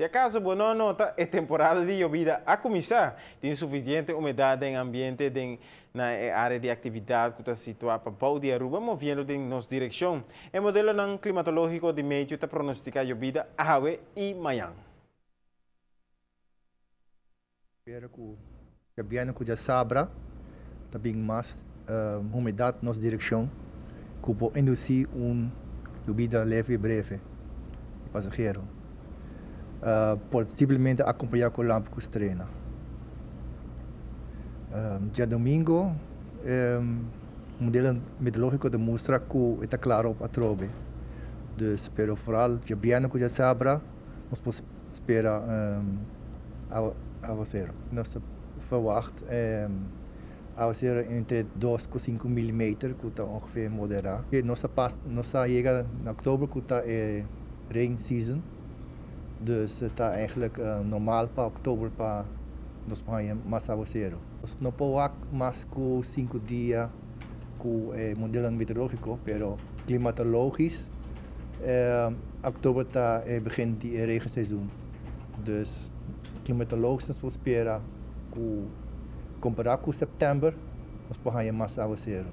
Si acaso bo no a nota, e temporada di yobida a cuminsa. Tin suficiente humedad den ambiente den na e area di actividad cu ta situa pabou di Aruba moviendo den nos direccion. E modelonan climatologico di meteo ta pronostica yobida awe y mayan. Spera ku djabièrnè ku djasabra ta bin mas humedat nos direkshon ku por indusí un yubida leve i breve i pasahero. Por simplemente akompañá ku lampi ku strena. Djadumingu modelo meteorológiko ta mustra ku e ta klaro op atrobe. Dus pero foral djabièrnè ku djasabra nos por spera awacero. Nos ta verwacht awacero entre dos cu cinco milimeter cu ta ongeveer modera. Nos a pas nos a yega na october cu ta e rain season dus ta eigenlijk normal pa october pa nos por haya mas awacero. Nos no por wak mas cu cinco dia cu e modelnan meteorologico pero climatologisch Oktober ta e begin di e regenseizoen. Dus klimatologisch nos por spera ku kompará ku sèptèmber nos por haña mas awaseru.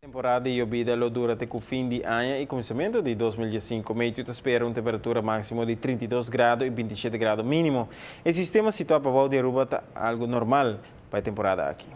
Temporada di yobida lo dura te ku fin di aña i kuminsamentu di 2015. Meteo ta spera un temperatura máksimo di 32 grado i 27 grado mínimo. E sistema situá pabou di Aruba ta algu normal pa e temporada aki.